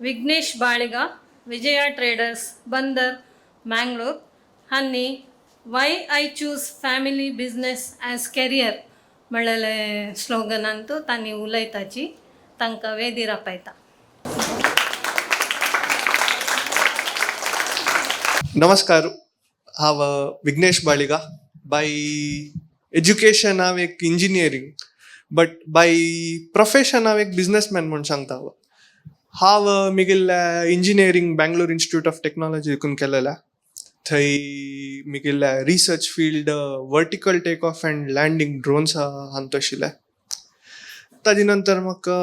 Vighnesh Baliga, Vijaya traders, ಬಂದರ್, ಮ್ಯಾಂಗ್ಳೂರ್ हांणी "Why I choose family business as career" म्हणलेले स्लोगनांतू तांणी उलयताची. तांकां वेदीर आपयता. नमस्कार. हांव विघ्नेश बाळिगा. बाय एज्युकेशन हांव एक इंजिनियरींग, बट बाय प्रोफेशन हांव एक बिजनेसमॅन म्हूण सांगता. हांव हांव मिगेल्या engineering Bangalore institute of technology हिकून केलेल्या. थंय मिगेल्या research field vertical take off and landing drones हांत आशिल्लें. ताजे नंतर म्हाका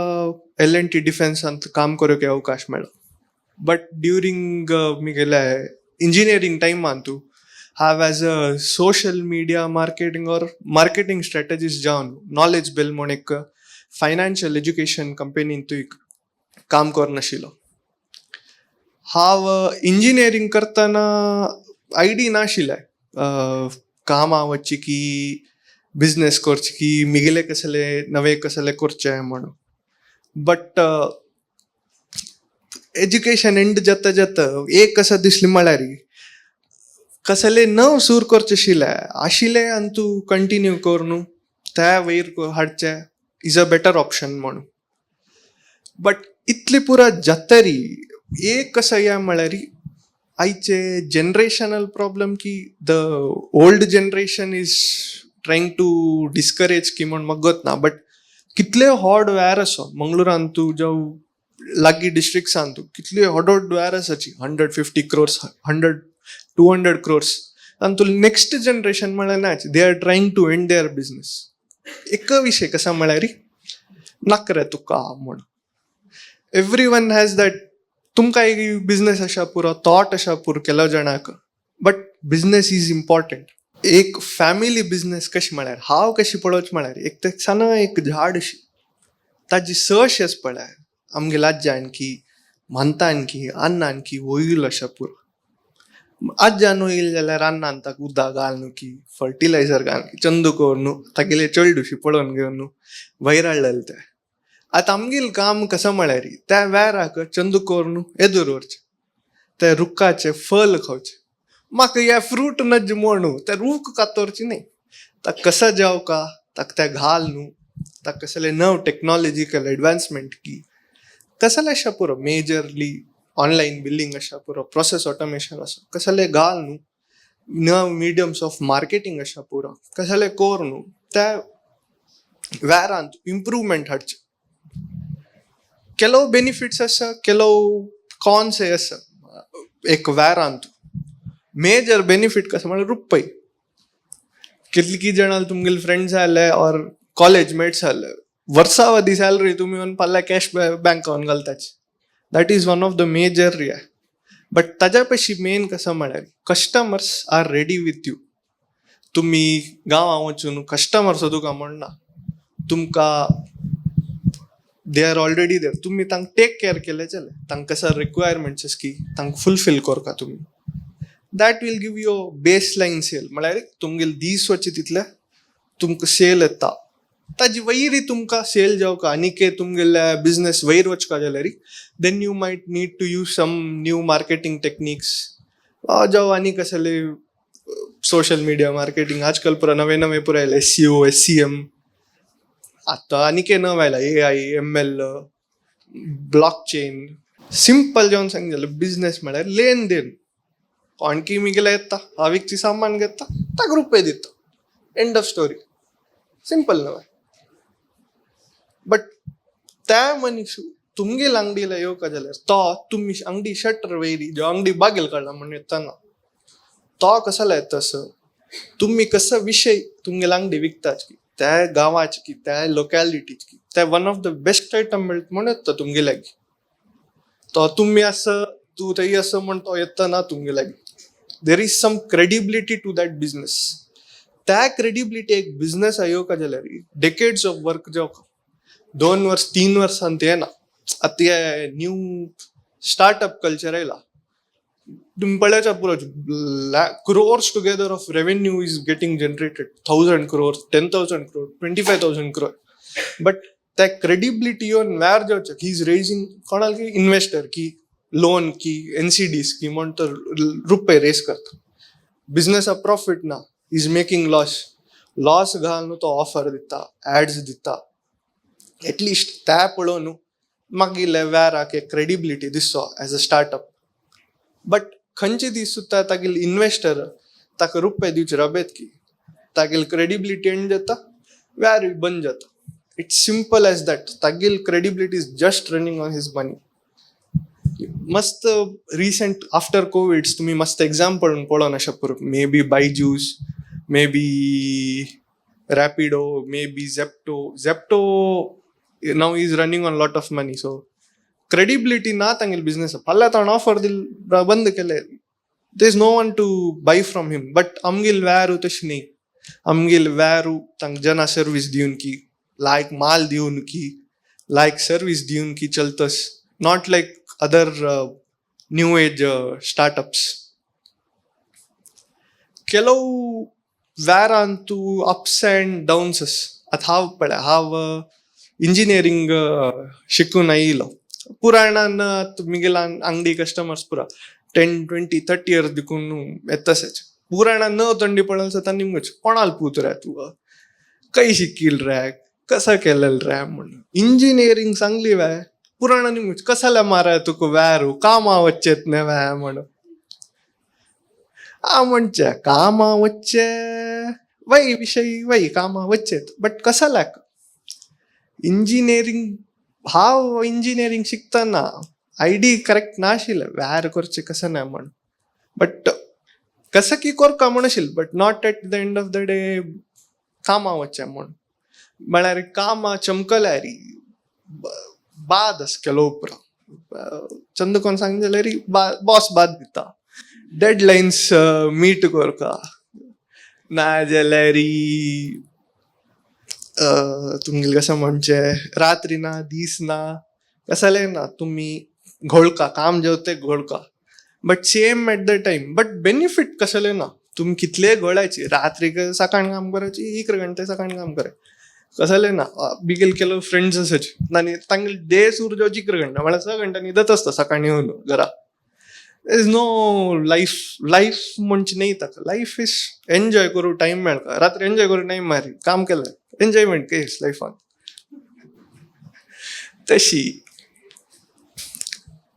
एल एन टी डिफेन्सांत काम करूंक अवकाश मेळ्ळो. बट ड्युरींग मिगेल्या इंजिनियरींग टायमान तूं हांव as a social media marketing or marketing strategist जावन नॉलेज बेल म्हूण एक फायनान्शियल एज्युकेशन कंपनीन तूं काम करून आशिल्लो. हांव इंजिनियरींग करतना आयडी नाशिल्लें कामां वचची की बिजनेस करची की मिगेले कसले नवे कसले करचें म्हणून. बट एज्युकेशन एंड जाता जाता एक कसं दिसलें म्हळ्यार कसले नव सूर करचें आशिल्लें आशिल्लें आनी तूं कंटिन्यू कर न्हू, त्या वयर हाडचें is a better option म्हणून. बट इतले पुरा जातरी एक कसं या म्हळ्यार आयचे जनरेशनल प्रॉब्लम की the old generation is trying to discourage की म्हण म्हाका गत ना. बट कितले व्हड वेर आसा मंगळुरान तूं जावं लागीं डिस्ट्रिक्ट्सान तूं, कितले व्हड व्हड वेर आसाची, 150 crores, 100, 200 crores. आनी तूं नेक्स्ट जनरेशन म्हळ्यार नाच, they are trying to end their business. एक विशय कसा म्हळ्यार नाका रे तुका म्हण. Every one has that. तुमकां एक बिजनेस आसा पुरो, थॉट आसा पुरो केलो जाणाक, बट बिजनेस is important. एक फॅमिली बिजनेस कशें म्हळ्यार हांव कशें पळोवचें म्हळ्यार एक ते सान एक झाड अशी. ताजी सशेच पळय, आमगे आज्यान की म्हणतान की अन्नान की वयल अशें पुरो. आज्यान वयल जाल्यार अन्नान ताका उदक घाल न्हू की फर्टिलायझर घाल की चंदू कर न्हू, तागेले चेडूशी पळोवन घेवन न्हू वयर हाडलेलें तें. आतां आमगेलें काम कसो म्हळ्यार त्या वेराक चंदू कर न्हू एदोर व्हरचें, त्या रुखाचें फल खावचें. म्हाका हे फ्रूट नज म्हणू ते रूख कातरची न्ही. ताका कसा जावका, ताका तें घाल न्हू, ताका कसले नव टॅक्नॉलॉजिकल एडवान्समेंट की कसले आसा पुरो, मेजरली ऑनलायन बिलींग आसा पुरो, प्रोसेस ऑटोमेशन आसा, कसले घाल न्हू, नव मिडियम्स ऑफ मार्केटींग आसा पुरो, कसले कोर न्हू, त्या वेरांत इम्प्रूवमेंट हाडचें. ಕೆಲವು ಬೆನಿಫಿಟ್ಸ್ आसा, ಕೆಲವು कॉन्स आसा. एक वेरांत मेजर बेनिफीट कसो म्हळ्यार रुपय. कितली जाणां तुमगेले फ्रेंड्स आसले ऑर कॉलेज मेट्स आसले, वर्सावादी सॅलरी तुमी येवन पाल्ल्या कॅश बँकान घालताची. That is one of the major या. बट ताज्या पशी मेन कसो म्हळ्यार customers are ready with you. तुमी गांवां वचून कस्टमर सोदूंक म्हणना तुमकां, they are already there. तुमी तांकां टेक केअर केलें जाल्यार, तांकां कसो रिक्वायरमेंट्स की तांकां फुलफील करता तुमी, that will give you base line sale. म्हळ्यार तुमगेले दीस वचचे तितले तुमकां सेल येता. ताजी वयरी तुमकां सेल जावका आनीक तुमगेले बिजनेस वयर वचका जाल्यार then you might need to use some new marketing techniques जावं आनी कसले सोशल मिडिया मार्केटिंग. आजकाल पुरा नवे नवे पुरा आयले, एसईओ, एसईएम. आतां आनीक नवें आयला, AI, ML, block chain. Simple जावन सांग जाल्यार बिजनेस म्हळ्यार लेन then. कोणकी मिगेले येता, हांव विकची सामान घेता, ताका रुपये दिता. End of story. Simple न्हय? बट त्या मनीस तुमगेल अंगडीला येवका जाल्यार तो तुमी अंगडी शटर वयरी जो अंगडी बागेल काडला म्हण येताना तो कसो येता असं तुमी कसो विशय तुमगेल अंगडी विकताच की त्या गांवाची की त्या लोकॅलिटीची की त्या one of the best item मेळटा म्हण येता तुमगे लागीं तो. तुमी असं तूं थंय असं म्हण तो येता ना तुमगे लागीं. There is some credibility to that business. त्या क्रेडिबिलिटी एक बिझनेस येवका जाल्यार डेकेड्स ऑफ वर्क जावका. 2 वर्स, 3 वर्सां ते येना. आतां हे न्यू स्टार्टअप कल्चर आयला, तुमी पळयच्या पुरो, crores together of revenue is getting generated, 1,000 crore, 10,000 crore, 25,000 crore. But त्या क्रेडिबिलिटी येवन व्यार जावचें he is raising कोणाक इन्वेस्टर की लोन की एनसीडीज की म्हण तो रुपये रेस करता. बिझनेसा प्रॉफिट ना, is making loss. Loss घालून तो ऑफर दिता, ॲड्स दिता. एटलिस्ट त्या पळोवन मागीर व्याराक एक क्रेडिबिलिटी दिसो एज अ स्टार्टअप. बट खंयचे दीस सुद्दां तागेले इन्वेस्टर ताका रुपये दिवचे रबेत की तागेली क्रेडिबिलिटी एंड जाता, व्यार बंद जाता. It's simple as that. तागेली credibility is just running on his money. मस्त रिसेंट आफ्टर कोविड्स तुम्ही मस्त एक्झाम्पल पळोवन अशें पुरो, may be Byju's, may be Rapido, may be Zepto. Zepto now is running on lot of money. So credibility ना तांगेले business. फाल्यां ताणें ऑफर दिल, बंद केले, there is no one to buy from him. But आमगेल व्यारू तशी न्ही. आमगेल व्यारू तांकां जना सर्वीस दिवन की लायक माल दिवन की लायक सर्वीस दिवन की चलतस, not like other new age startups. ಕೆಲವು ವ್ಯಾರ ಅಂತೂ ಅಪ್ಸ್ ಆ್ಯಂಡ್ ಡೌನ್ಸಸ್. आतां हांव पळय, हांव इंजिनियरींग शिकून आयिल्लो. पुराणान मिगेला अंगडी कस्टमर्स पुरा 10, 20, 30 इयर्स देखून येतसेच. पुराणान न तंडी पडल सता निमगच कोणाल पूत रे तू, काही शिकील रे, कसं केलेलं रे म्हणून. इंजिनियरिंग चांगली व्याय पुराणा निमगच कसाला माराय तुका व्यारू कामा वच्चेत न्ही व्याय म्हणून. आ म्हणचे कामा वच्चे वय विषय वय कामा वच्चेत, बट कसालाक इंजिनियरींग. हांव इंजिनियरींग शिकतना आयडी करेक्ट नाशिल्लें व्यार करचें कसं ना म्हण. बट कसं की करका म्हण आशिल्लें, but not at the end of the day कामा वचचें म्हण. म्हळ्यार कामा चमकल्यार बाद आस केलो उपरांत चंद कोण सांग जाल्यार बॉस बाद दिता, डेड लायन्स मीट करका ना जाल्यार तुमगेलें कसं म्हणचें रात्री ना दीस ना कसलें ना तुमी घोळका काम जेवते घोळका. But same at the time, but benefit कसलें ना. तुमी कितलेय घोळायची, रात्री सकाळ काम करायची, 11 घंटे सकाळ काम करायचे, कसलें ना. बिगेल ಕೆಲವು फ्रेंड्स असायचे आनी तांगेले डे सुरू जावची 11 घंटा, म्हळ्यार 6 घंटा न्हिदत आसता सकाळी येवन घरा. Is no life. Life म्हणजे नाही ताका. लायफ is enjoy करू टायम मेळका, रात्री एन्जॉय करू टायम मारी काम केलें, एन्जॉयमेंट केस लायफान तशी.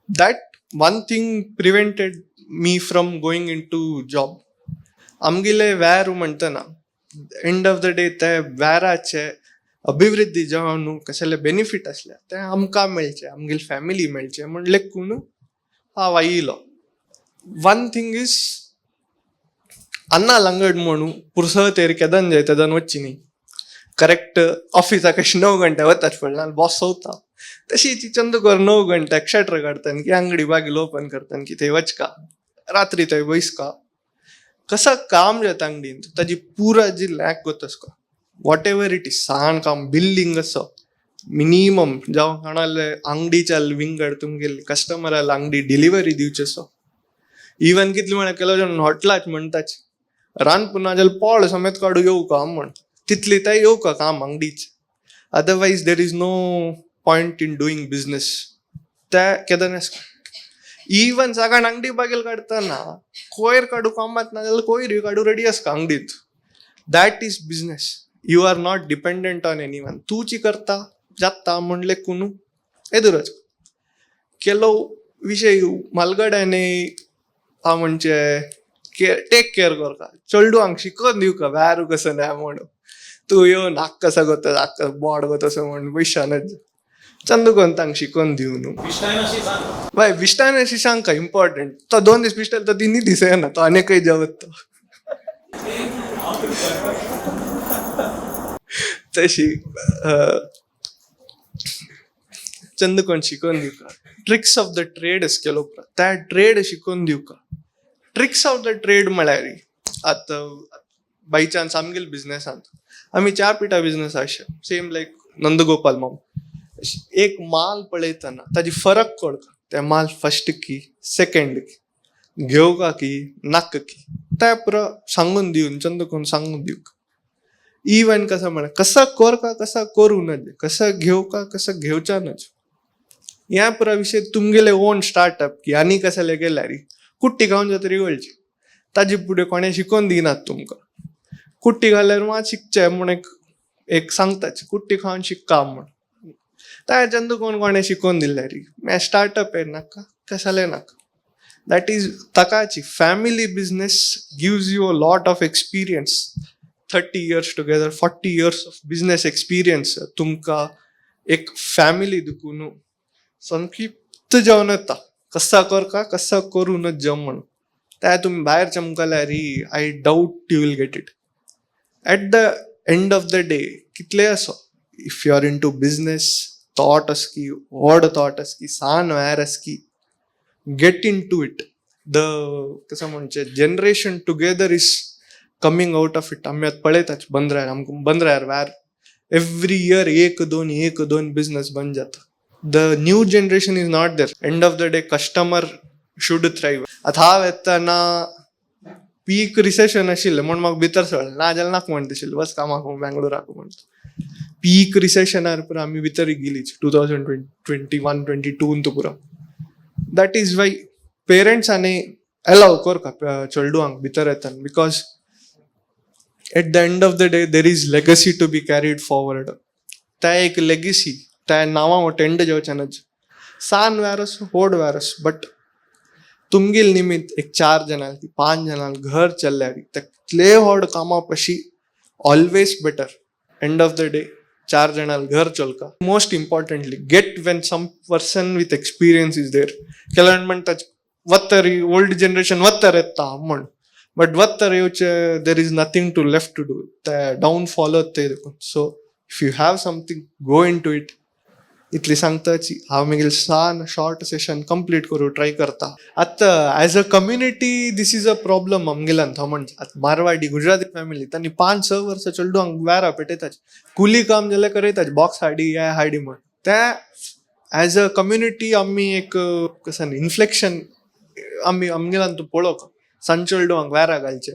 That one thing prevented me from going into job. आमगेले व्यार म्हणटना एंड ऑफ the day ते व्याराचे अभिवृद्धी जावन न्हू कसले बेनिफीट आसले ते आमकां मेळचे, आमगेले फॅमिली मेळचे म्हण लेखून हांव आयिल्लो. वन थिंग is अन्ना लंगड म्हणू पुरसत केदन जाय तेदन वच्ची न्ही. करेक्ट ऑफिसाक अशें 9 घंटे वतात पडला बॉस सोवता तशी चंदकोर 9 घंट्याक शटर काडतान की अंगडी बागील ओपन करतान की थंय वचका, रात्री थंय बैसका. कसा काम जाता अंगडीन ताजी पुरा जी लॅक गोतस का, what ever it is, सान काम बिल्डिंग असो मिनिमम जावं कोणाले अंगडीच्या विंगड तुमगेले कस्टमराला अंगडी डिलिव्हरी दिवची असो. इवन कितली म्हळ्यार केलो जाण हॉटलाच म्हणटाच रांदपून जाल्यार पोळ समेत काडू येवं काम म्हण तितली ते येवका काम अंगडीच. Otherwise there is no point in doing business. त्या केदन इवन सकाळ अंगडी बागेल काडटना कोयर काडू कामात ना जाल्यार कोयर काडू रेडी आसता अंगडीत. That is business. You are not dependent on anyone. तूची करता जाता म्हण लेखून एदुरच ಕೆಲವು विशय म्हालगड्याने हांव म्हणजे टेक केअर करता चेडवांक शिकोवन दिवका व्यारू कसं नाही म्हणून. तूं येवन हाक कसा गोता हाक बोड गोता असं म्हण पयशानच चंद कोण तांक शिकोवन दिव न्हू. बाय बिश्टान अशी सांगका इम्पॉर्टंट. तो 2 दीस बिश्टाल तो 3 दीस येना, तो आनीकय जेवत तो तशी. चंद कोण शिकोवन दिवका ट्रिक्स ऑफ the trade केलो उपरांत त्या ट्रेड शिकोवन दिवका. ट्रिक्स ऑफ the trade म्हळ्यार आतां बाय चान्स आमगेले बिझनेसांत आमी च्या पिठा बिझनेस अशें सेम लायक नंदगोपाल माम एक माल पळयतना ताजी फरक कळटा, ते माल फर्स्ट की सेकंड की घेवका की नाका की त्या पुरो सांगून दिवन चंद कोण सांगून दिवका. इवन कसं म्हणा कसा कर का कसा करू नज, कसं घेऊ का कसं घेवचा नज, ह्या पुरा विषय तुमगेले ओन स्टार्टअप की आनी कसले गेल्यार कुट्टी खावन जातरी वळची ताजे फुडें कोणें शिकोवन दिनात तुमकां. कुट्टी घाल्यार मात शिकचें म्हूण एक एक सांगताच कुट्टी खावन शिक्का म्हूण. ताच्यान तुका कोणें शिकोवन दिल्यार मागीर स्टार्टअप हें नाका कसलें नाका. That is ताकाची family business gives you a lot of experience. 30 years together, 40 years of business experience तुमकां एक फॅमिली देखून संक्षिप्त जेवण येता कसा कर का कसा करू नज जेवण म्हणून. त्या तुमी भायर चमकल्यार I doubt you will get it. At the end of the day कितले असो if you are into business thought असकी व्हड थॉट असकी सान wire असकी get into it. The कसं म्हणचे generation together is coming out of it. आमी आतां पळयतात बंदरार, आमकां बंदरार वायर एवरी इयर एक दोन एक दोन बिजनस बंद जाता. The new generation is not there. End of the day customer should thrive. आतां हांव येतना पीक रिसेशन आशिल्लें म्हूण म्हाका भितर सरलें, ना जाल्यार नाका म्हणटा आशिल्लें, बस कामाक बेंगलोराक म्हणटा. पीक रिसेशनार पुरा आमी भितर गेलीच 2021 22 पुरा. That is why पेरंट्सांनी अलाव करका चेडवांक भितर येतना, because at the end of the day there is legacy to be carried forward. त्या एक लेगसी त्या नांवा एंड जावच्यानच सान व्यारस व्हड व्यारस बट तुमगेल निमित्त एक चार जाणां की पांच जाणां घर चल्ल्यार तितले व्हड कामा पशी always better. End of the day चार जाणां घर चलका. Most importantly get when some person with experience is there. ಕೆಲವೊಂದು म्हणटा वत्तर ओल्ड जनरेशन वत्तर येता म्हण, बट वत्तर येवचे there is nothing to left to do. ते डाउनफॉल ते देखून. So if you have something go into it. इतली सांगताची हांव मागीर सान शॉर्ट सेशन कंप्लीट करूं ट्राय करता. आतां as a community this is a problem आमगेल्यान. थंय म्हणजे आतां मारवाडी गुजराती फॅमिली तांणी 5-6 वर्सां चेडवांक वेरा पेटयताच, कुली काम जाल्यार करयताच, बॉक्स हाडी हे हाडी म्हण. ते एज अ कम्युनिटी आमी एक कसं इन्फ्लेक्शन आमी आमगेल्यान तूं पळोवंक सान चेडवांक वेरा घालचे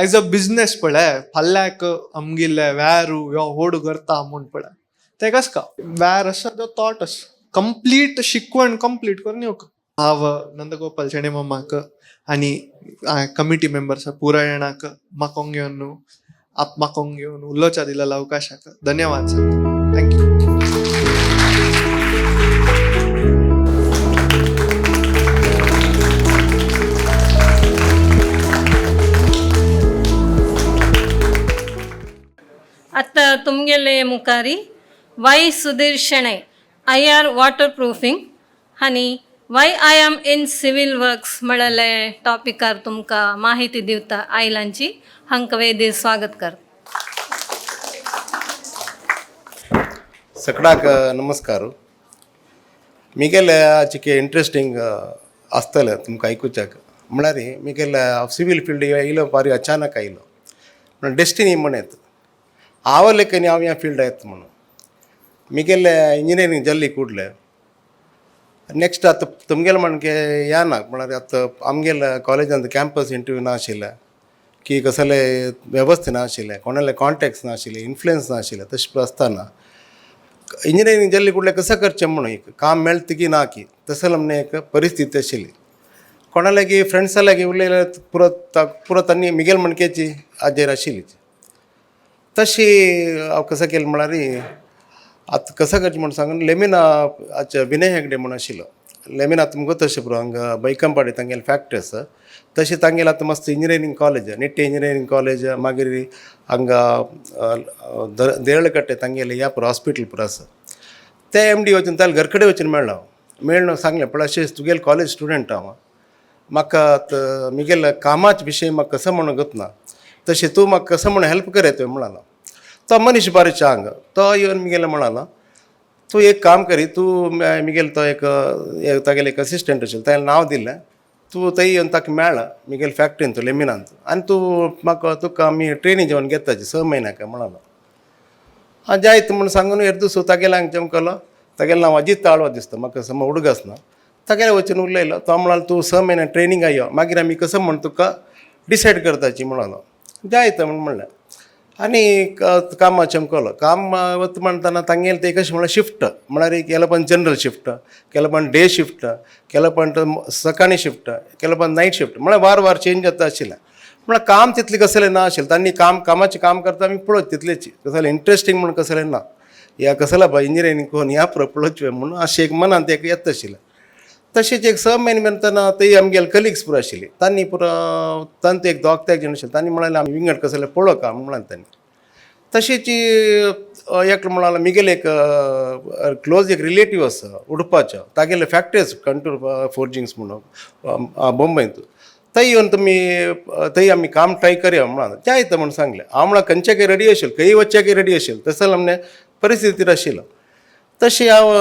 एज अ बिजनेस पळय फाल्याक आमगेले वेरू यो होड करता म्हूण पळय ते कस का वेर आसा तो थॉट आसा कंप्लीट शिकवण कंप्लीट करून येवक. हांव नंदगोपाल शेणी मामाक आनी कमिटी मेंबर्स पुराय जाणांक माकोंग घेवन आप माकोंग घेवन उलोवच्या दिलेल्या अवकाशाक धन्यवाद सांगता. Thank you. ಅತ್ತ ತುಮ್ಗೆಲೆ ಮುಖಾರಿ Y Sudhir Shenoy I R water proofing honey why I am in civil works म्हळ्ळे टॉपिकार तुमकां माहिती दिवता आयलांची हांकां वेदीर स्वागत कर. सकडाक नमस्कार. मिगेले आचिके इंट्रस्टींग आसतलें तुमकां आयकुच्याक. म्हळ्यार मिगेले सिवील फिल्ड येयलो बारी अचानक आयलो म्हण डेस्टिनी म्हणत हांव लेखनी हांव ह्या फिल्ड येता म्हणून. मिगेले इंजिनियरींग जल्ली ಕೂಡಲೇ ನೆक्स्ट आतां तुमगेले म्हणके ह्या ना म्हळ्यार आतां आमगेले कॉलेजांत कॅम्पस इंटरव्यू नाशिल्लें की कसले वेवस्था नाशिल्लें, कोणाले कॉन्टेक्ट्स नाशिल्ले, इन्फ्लुयन्स नाशिल्लें. तशें आसतना इंजिनियरींग जल्ली कुडले कसं करचें म्हणून एक काम मेळटा की ना की तसं आमने एक परिस्थिती आशिल्ली. कोणा लागीं फ्रेंड्सा लागीं उलयल्यार पुरो पुरो तांणी मिगेल म्हणकेची हाजेर आशिल्ली. तशी हांव कसं केलें म्हळ्यार आतां कसं करचें म्हूण सांगून लेमिना आच्या विनय हेगडे म्हूण आशिल्लो लेमिना तुमकां तशें पुरो हांगा बैकंपाडी तांगेले फॅक्ट्री आसा. तशें तांगेलें आतां मस्त engineering college, Nitte engineering college, मागीर हांगा देरळकट्टे तांगेलें ह्या पुरो हॉस्पिटल पुरो आसा. ते एम डी वचून ताका घर कडेन वचून मेळ्ळो हांव. मेळ्ळो सांगलें पळय अशें तुगेलें कॉलेज स्टुडंट हांव, म्हाका आतां म्हगेल्या कामाचे विशय म्हाका कसो म्हणून गतना तशें तूं म्हाका कसो म्हणून हेल्प करयत म्हणालो. तो मनीस बरो चांग तो येवन म्हगेलें म्हणालो तूं एक काम करी तूं म्हगेलो तो एक तागेलो एक असिस्टंट आशिल्लो ताणें नांव दिलें तूं थंय येवन ताका मेळ म्हगेले फॅक्टरीन तूं लेमिनांत आनी तूं म्हाका तुका आमी ट्रेनींग जेवन घेताची 6 म्हयन्याक म्हणालो. आं जायत म्हूण सांगून एक दीस तागेल्या हांगा चमकलो. तागेलें नांव अजीत ताळवा दिसता म्हाका सम उडगास ना. तागेले वचून उलयलो तो म्हणालो तूं 6 म्हयने ट्रेनींग यो मागीर आमी कसो म्हूण तुका डिसायड करताची म्हणालो. जायत म्हूण म्हणलें. आनी कामा चमकलो. काम वता म्हणटना तांगेलें तें कशें म्हळ्यार शिफ्ट, म्हळ्यार एक केला पण जनरल शिफ्ट, केला पण डे शिफ्ट, केला पण सकाळी शिफ्ट, केला पण नायट शिफ्ट, म्हळ्यार वार वार चेंज जाता आशिल्लें. म्हळ्यार काम तितलें कसलें ना आशिल्लें. तांणी काम कामाचें काम करता आमी पळोवच तितलेंच, कसलें इंट्रस्टींग म्हूण कसलें ना. ह्या कसला बा इंजिनियरींग करून ह्या पळोवच म्हणून अशें एक मनांत एक येता आशिल्लें. तशेंच एक 6 म्हयने म्हणटना ती आमगेले कलिग्स पुरो आशिल्ली, तांणी पुरो तांचो एक दोग तेग जाण आशिल्ले, तांणी म्हणलें आमी विंगड कसलें पळोवका म्हणलें तांणी. तशेंच एकलो म्हणलो, मिगेले एक क्लोज एक रिलेटीव आसा उडपाचो, तागेले फॅक्टरी आसा कंटूर फोर्जिंग्स म्हणून बॉम्बेंत, थंय येवन तुमी थंय आमी काम ट्राय करया म्हणून जायत म्हणून सांगलें. हांव म्हणल्यार खंयच्याकय रेडी आशिल्लो, खंय वचच्याकय रेडी आशिल्लो, तसो आमने परिस्थितीर आशिल्लो. तशें हांव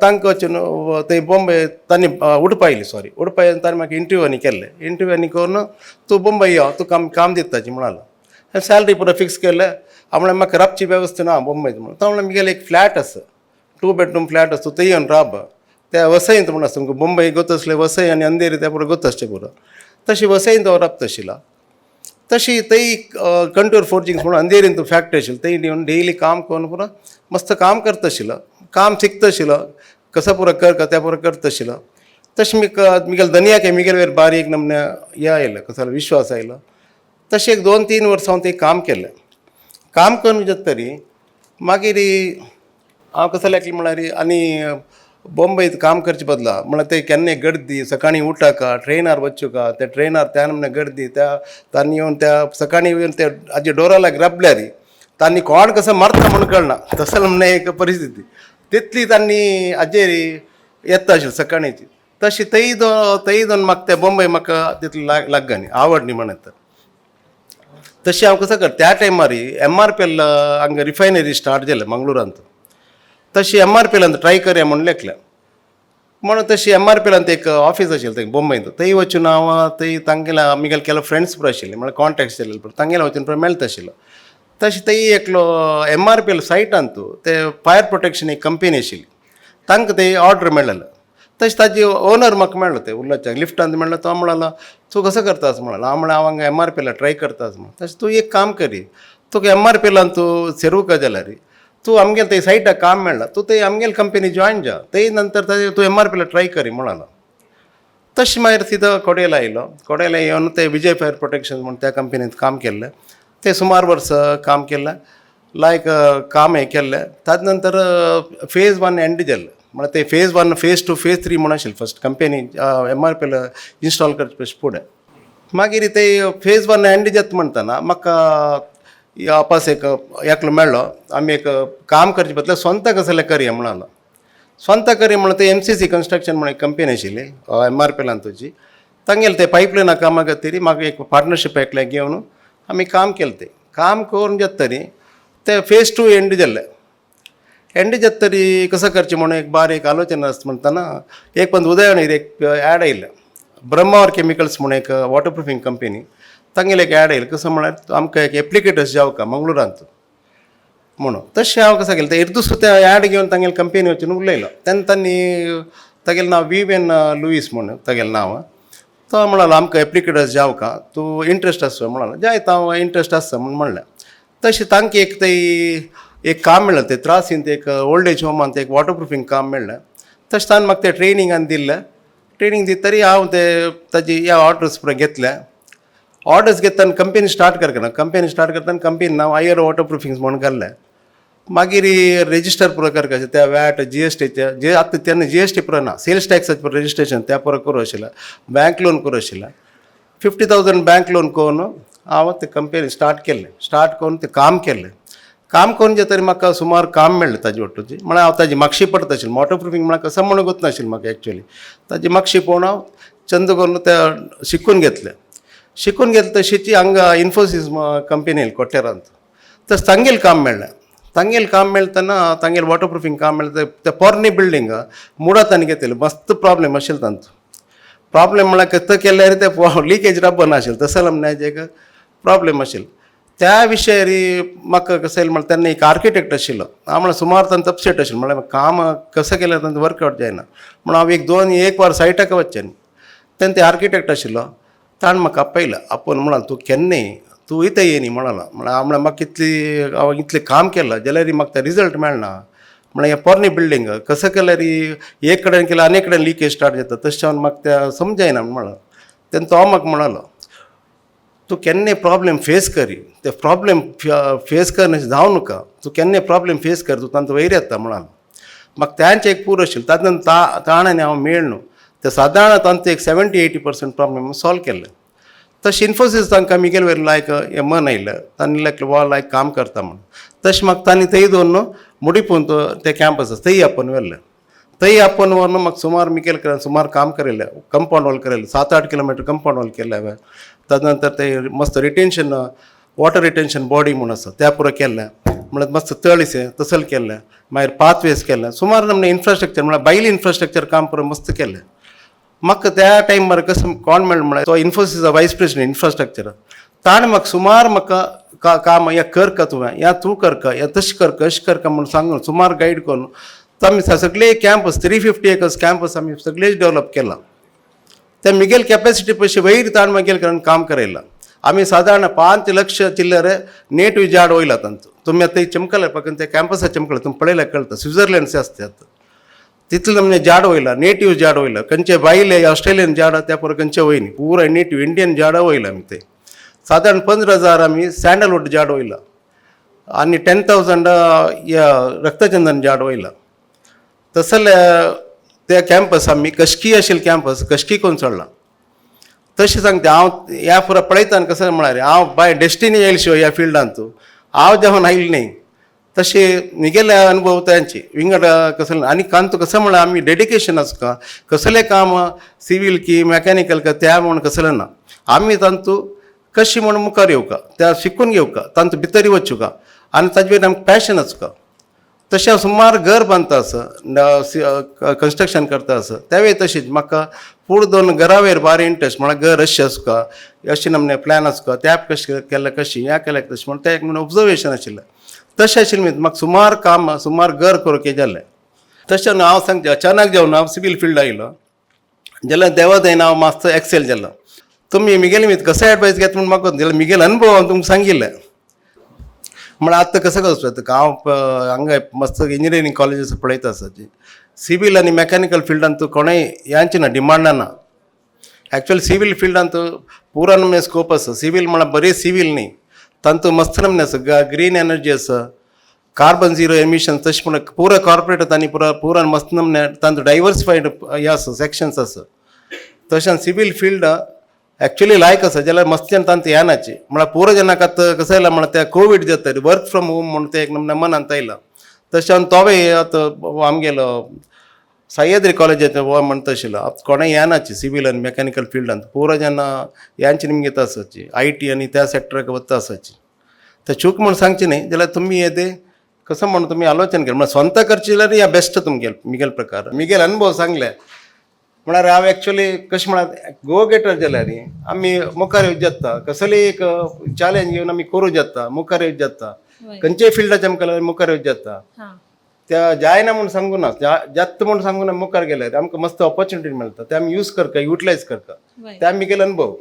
तांकां वचून थंय बॉम्बे तांणी उडपा आयली, सॉरी, उडपा येवन तांणी म्हाका इंटरव्यू आनी केल्लें. इंटरव्यू आनी करून तूं बॉम्बे यो, तुका आमी काम दिताची म्हणालो. सॅलरी पुरो फिक्स केलें. हांव म्हणलें म्हाका राबची वेवस्था ना बॉम्बेत म्हणून. तो म्हणलें म्हगेलें एक फ्लॅट आसा, टू बेडरूम फ्लॅट आसा, तूं थंय येवन राब. त्या वसईंत म्हण आसा, तुमकां बॉम्बे गोत आसलें वसई आनी अंधेरी त्या पुरो गोत आसचें पुरो, तशी वसईंत हांव राबता आशिल्लो. तशी थंय कंटूर फोर्जिंग्स म्हणून अंधेरीन फॅक्टरी आशिल्ली, थंय येवन डेली काम करून पुरो मस्त काम करता आशिल्लो, काम शिकता आशिल्लो, कसो पुरो कर त्या पुरो करता आशिल्लो. तशें मिगेल धनयाक मिगेल वयर बारीक नमने हें आयलें, कसो विश्वास आयलो. तशें एक 2-3 वर्सां हांव तें काम केलें. काम करून जाता तरी मागीर हांव कसो लागलें म्हळ्यार आनी बॉम्बेत काम करचे बदला म्हळ्यार ते केन्ना गर्दी, सकाळीं उठाका ट्रेनार वचूका, त्या ट्रेनार त्या नमने गर्दी, त्या तांणी येवन त्या सकाळीं येवन ते आजी डोरालाक राबल्यार तांणी कोण कसो मारता म्हणून कळना, तसो नमने एक परिस्थिती तितली तांणी आजेर येता आशिल्ली सकाळींची. तशी थंय थंय दोन म्हाका ते बॉम्बे म्हाका तितली लागना, आवड न्ही म्हणत. तशें हांव कसो कर त्या टायमार एमआरपीएल हांगा रिफायनरी स्टार्ट जालें मंगळुरांत, तशी एमआरपीएलांत ट्राय करया म्हणून लेखलें. म्हणून तशी एमआरपीएलांत एक ऑफीस आशिल्लें थंय बॉम्बेंत, थंय वचून हांव थंय तांगेल्या आमगेले केलो फ्रेंड्स पुरो आशिल्ले, म्हळ्यार कॉन्टेक्ट्स जाल्ले पुरो, तांगेले वचून पुरो मेळता आशिल्लो. तशें थंय एकलो एमआरपीएल सायटांत ते फायर प्रोटेक्शन एक कंपनी आशिल्ली, तांकां ते ऑर्डर मेळ्ळें. तशें ताजी ओनर म्हाका मेळ्ळो, ते उलोवच्याक लिफ्टांत मेळ्ळो. तो म्हणलो तूं कसो करता असो म्हणलो. हांव म्हणलें हांव हांगा एमआरपीएला ट्राय करता असो म्हणून. तशें तूं एक काम करी, तुका एमआरपीएलान तूं सेरूका जाल्यार तूं आमगेले थंय सायटाक काम मेळ्ळा, तूं थंय आमगेले कंपनी जॉयन जा, थंय नंतर थंय तूं एमआरपीएला ट्राय करी म्हणलो. तशें मागीर तिथं कोडेला आयलो. कोडेला येवन ते विजय फायर प्रोटेक्शन म्हूण त्या कंपनीत काम केल्लें. ते सुमार वर्सां काम केल्लें, लायक काम हें केल्लें. ताजे नंतर फेज वन एंड जालें, म्हळ्यार ते phase one, phase two, phase three म्हूण आशिल्लें. फस्ट कंपनी एमआरपीएल इन्स्टॉल करचे पयलीं फुडें मागीर ते फेज वन एंड जाता म्हणटना म्हाका वापस एक एकलो मेळ्ळो, आमी एक काम करचे बदला स्वता कसलें करया म्हणलो. स्वता करया म्हणून ते एमसीसी कन्स्ट्रक्शन म्हणून एक कंपनी आशिल्ली एमआरपीएलान तुजी, तांगेले ते पायपलायना कामा खातीर म्हाका एक पार्टनरशीप एकलें घेवन आमी काम केलें. तें काम करून जाता तरी ते फेज टू एंड जाल्लें. एंड जाता तरी कसं करचें म्हणून एक बारीक आलोचना आसता म्हणटना एक पण उदयणीर एक ॲड आयलें, ब्रह्मावर केमिकल्स म्हणून एक वॉटर प्रुफींग कंपनी, तांगेलें एक ॲड आयलें. कसं म्हळ्यार आमकां एक एप्लिकेटर्स जावका मंगळुरांत म्हणून. तशें हांव कसं केलें, ते दुसरो ते ॲड घेवन तांगेले कंपनी वचून उलयलो. तेन्ना तांणी तागेलें नांव विवियन लुईस म्हणून तागेलें नांव. तो म्हणलो आमकां एप्लिकेटर्स जावका, तूं इंट्रस्ट आसा म्हणलो. जायत हांव इंट्रस्ट आसा म्हूण म्हणलें. तशें तांकां एक थंय एक काम मेळ्ळें, ते त्रासींत एक ओल्ड एज होमांत एक वॉटर प्रुफींग काम मेळ्ळें. तशें ताणें म्हाका तें ट्रेनींग आनी दिल्लें. ट्रेनींग दित तरी हांव ते ताजी ह्या ऑर्डर्स पुरो घेतले. ऑर्डर्स घेतना कंपनी स्टार्ट करतना, कंपनी स्टार्ट करतना कंपनी नांव आयर वॉटर प्रुफिंग्स म्हणून घाल्लें. मागीर रेजिस्टर पुरो करपाचें त्या वॅट जीएसटीचे जे आतां तेन्ना जीएसटी पुरो ना, सेल्स टॅक्साचें पुरो रजिस्ट्रेशन त्या पुरो करूं आशिल्लें, बँक लोन करूं आशिल्लें. 50,000 बँक लोन करून हांव ते कंपनी स्टार्ट केल्लें. स्टार्ट करून तें काम केल्लें. काम करून जे तरी म्हाका सुमार काम मेळ्ळें ताजे वट्टूची. म्हळ्यार हांव ताजी मागशी पडता आशिल्लें, वॉटर प्रुफींग म्हळ्यार कसो म्हणून गोत नाशिल्लें म्हाका एक्चुअली. ताजी मागशी पळोवन हांव चंद करून तें शिकून घेतलें. शिकून घेतलें तशीची हांगा इन्फोसीस कंपनी येयली कोट्टेरांत, तशें तांगेलें काम मेळ्ळें. तांगेलें काम मेळटना तांगेलें वॉटर प्रुफींग काम मेळ्ळें. ते पोरणी बिल्डींग मुडा तांणी घेतलें, मस्त प्रॉब्लेम आशिल्लो तांचो. प्रॉब्लेम म्हळ्यार कितें केल्यार ते लिकेज रब्बर नाशिल्लें, तसो आमचे एक प्रॉब्लेम आशिल्लो. त्या विशयार म्हाका कसं येयलें म्हळ्यार तेन्ना एक आर्किटेक्ट आशिल्लो. हांव म्हळ्यार सुमार तांचो अपसेट आशिल्लो, म्हळ्यार काम कसं केल्यार तांचो वर्कआवट जायना म्हणून हांव एक दोन एक वर सायटाक वचचें न्ही. तेन्ना ते आर्किटेक्ट आशिल्लो, ताणें म्हाका आपयलो. आपोवन म्हणून तूं केन्नाय तूं वयता ये न्ही म्हणला. म्हळ्यार हांव म्हळ्यार म्हाका इतली हांव इतलें काम केलां जाल्यार म्हाका तें रिजल्ट मेळना. म्हळ्यार हें पोरणी बिल्डींग कसं केल्यार एक कडेन केल्यार आनी एक कडेन लिकेज स्टार्ट जाता, तशें जावन म्हाका तें समजायना म्हणलो. तेन्ना तो म्हाका म्हणालो, तूं केन्नाय प्रॉब्लेम फेस करी, ते प्रॉब्लेम फेस कर जावं नाका, तूं केन्नाय प्रॉब्लेम फेस कर, तूं तांचो वयर येता म्हणालो. म्हाका तांचें एक पूर आशिल्लें, तातूंत ताण आनी हांव मेळ न्हू ते सादारण तांचो एक 70-80% प्रॉब्लेम सॉल्व केल्ले. तशें इन्फोसीस तांकां मिगेल वयर लायक हें मन आयलें, तांणी लायक वा लायक काम करता म्हूण. तशें म्हाका तांणी थंय दवरून न्हू मुडिपून ते कॅम्पस आसा थंय आपोवन व्हेलें. थंय आपोवन व्हरून म्हाका सुमार मिगेल सुमार काम करयलें, कंपावंड वॉल करयलें, 7-8 किलोमिटर कंपावंड वॉल केलें हांवें. तदनंतर ते मस्त रिटेन्शन, वॉटर रिटेन्शन बॉडी म्हूण आसा त्या पुरो केल्लें, म्हळ्यार मस्त तळीसे तसल केल्लें, मागीर पाथवेज केल्लें, सुमार नमने इन्फ्रास्ट्रक्चर म्हळ्यार भायलें इन्फ्रास्ट्रक्चर काम पुरो मस्त केल्लें. म्हाका त्या टायमार कसं कोण मेळ्ळें म्हळ्यार तो इन्फोसिसा वायस प्रेसिडेंट इन्फ्रास्ट्रक्चर. ताणें म्हाका सुमार म्हाका का काम हें कर का तुवें, या तूं कर का, या तशें कर का, अशें कर का म्हूण सांगून सुमार गायड करून तो आमी सगळे कॅम्पस, 350 एकर्स कॅम्पस आमी सगळेच डेव्हलप केला. त्या मिगेल कॅपॅसिटी पयशे वयर ताण मागीर करून काम करयला. आमी सादारण 5 लक्ष चिल्लर नेटिव्ह झाड वयला तांचो. तुमी आतां चमकले पळय ते कॅम्पसा चमकले, तुमी पळयल्यार कळटा, स्विझर्लंडचे आसतात तितले म्हणजे झाड वयला, नेटिव्ह झाड वयला. खंयचे भायले ऑस्ट्रेलियन झाडां त्या पुरो खंयचे वयनी, पुरा नेटिव्ह इंडियन झाडां वयला आमी. ते सादारण 15,000 आमी सँडलवूड झाड वयला आनी 10,000 रक्तचंदन झाड वयला. तसले त्या कॅम्पस आमी कशकी आशिल्ले कॅम्पस कशकी करून चडला. तशें सांगता हांव, ह्या पुरो पळयता कसं म्हळ्यार हांव बाय डेस्टिनी येयल शिवाय ह्या फिल्डांत हांव जेवण आयलें न्ही. तशें मिगेले अनुभव तांचे विंगड कसले आनी कांतू कसं म्हळ्यार आमी डेडिकेशन आसता कसलें काम, सिवील की मॅकॅनिकल का त्या म्हूण कसलें ना, आमी तांतू कशी म्हूण मुखार येवका, त्या शिकून घेवका, तांतू भितर वचुका आनी ताजे वयर आमकां पॅशन आसका. तशें हांव सुमार घर बांदता आसा, कन्स्ट्रक्शन करता आसा, त्यावेळी तशीच म्हाका फूड दोन घरावेर भारी इंट्रस्ट. म्हळ्यार घर अशें आसका, अशें नमने प्लॅन आसका, त्या कशें केलें, कशी ह्या केलें तशें म्हण तें एक म्हणून ऑब्जर्वेशन आशिल्लें. तशें आशिल्लें म्हाका सुमार काम, सुमार घर करूंक हें जालें. तशें न्हू हांव सांगता, अचानक जेवन हांव सिवील फिल्ड आयलो जाल्यार देवा दयेन हांव मातसो एक्सेल जालो. तुमी मिगेले मीत कसो एडवायस घेता म्हूण म्हाका जाल्यार मिगेल अनुभव हांव तुमकां सांगिल्लें. म्हळ्यार आतां कसो कसो हांव हांगा मस्त इंजिनियरींग कॉलेजीस पळयता आसा, सिवील आनी मॅकॅनिकल फिल्डान तूं कोणूय यांची ना डिमांडा ना. ॲक्च्युअली सिवील फिल्डान तूं पुरा नमने स्कोप आसा. सिवील म्हळ्यार बरें सिवील न्ही, तांतू मस्त नमने आसा, ग्रीन एनर्जी आसा, कार्बन झिरो एमिशन, तशें म्हण पुरा कॉर्पोरेट आनी पुरा पुरा मस्त नमने तांतू डायवर्सिफायड हे आसा, सेक्शन्स आसा. तशें सिवील फिल्ड ॲक्च्युली लायक आसा जाल्यार मस्त तांतू येनाची. म्हळ्यार पुरो जेन्ना आतां कसं येयलां म्हळ्यार त्या कोवीड जाता वर्क फ्रॉम होम म्हूण तें एक नमने मनांत आयलां. तशें आनी तोवूय आतां आमगेलो सह्याद्री कॉलेजाचें हो म्हणटा आशिल्लो, आतां कोणें येनाची सिवील आनी मॅकॅनिकल फिल्डांत, पुरो जेन्ना यांची निमगीत आसाची IT आनी त्या सॅक्टराक वता आसाची. तर चूक म्हूण सांगची न्ही, जाल्यार तुमी येदे कसं म्हण तुमी आलोचन केलें म्हळ्यार स्वता करची जाल्यार या बेस्ट तुमगेल मिगेल प्रकार मिगेल अनुभव सांगले. म्हळ्यार हांव एक्चुअली कशें म्हळ्यार गो गेटर जाल्यार आमी मुखार येवंक जाता, कसलीय एक चॅलेंज घेवन आमी करूं जाता, मुखार येवंक जाता. खंयच्याय फिल्डाचे आमकां मुखार येवंक जाता. त्या जायना म्हूण सांगू ना, जाता म्हूण सांगू ना. मुखार गेल्यार आमकां मस्त ऑपॉर्च्युनिटी मेळटा, ते आमी यूज करता, युटिलायज करता. ते मिगेल अनुभव.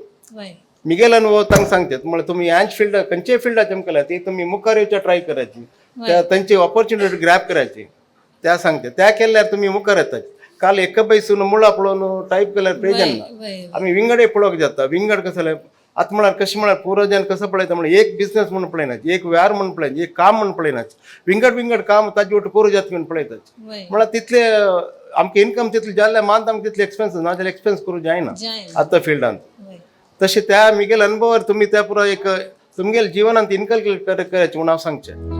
मिगेल अनुभव तांकां सांगतात म्हळ्यार तुमी ह्याच फिल्ड खंयच्याय फिल्डाचे आमकां ती तुमी मुखार येवच्या ट्राय करायची, त्या तांची ऑपॉर्च्युनिटी ग्रॅब करायची त्या सांगते. त्या केल्यार तुमी मुखार येतात. काल एका बैसून मुळा पळोवन टायप केल्यार प्रयोजन ना. आमी विंगडे पळोवंक जाता, विंगड कसं जालें आतां म्हळ्यार कशें म्हळ्यार पुरो कसो पळयता म्हळ्यार एक बिजनस म्हणून पळयना, एक वेव्हार म्हणून पळयना, एक काम म्हणून पळयना, विंगड विंगड काम ताजे वट करूं जाता म्हणून पळयतात. म्हळ्यार तितले आमकां इन्कम तितले जाल्ले मानता आमकां तितले एक्सपेन्स ना जाल्यार एक्सपेन्स करूं जायना. जायना. आतां फिल्डांत तशें त्या मिगेल अनुभवार तुमी त्या पुरो एक तुमगेल जिवनांत इनकल्केट करायचें म्हूण हांव सांगचें.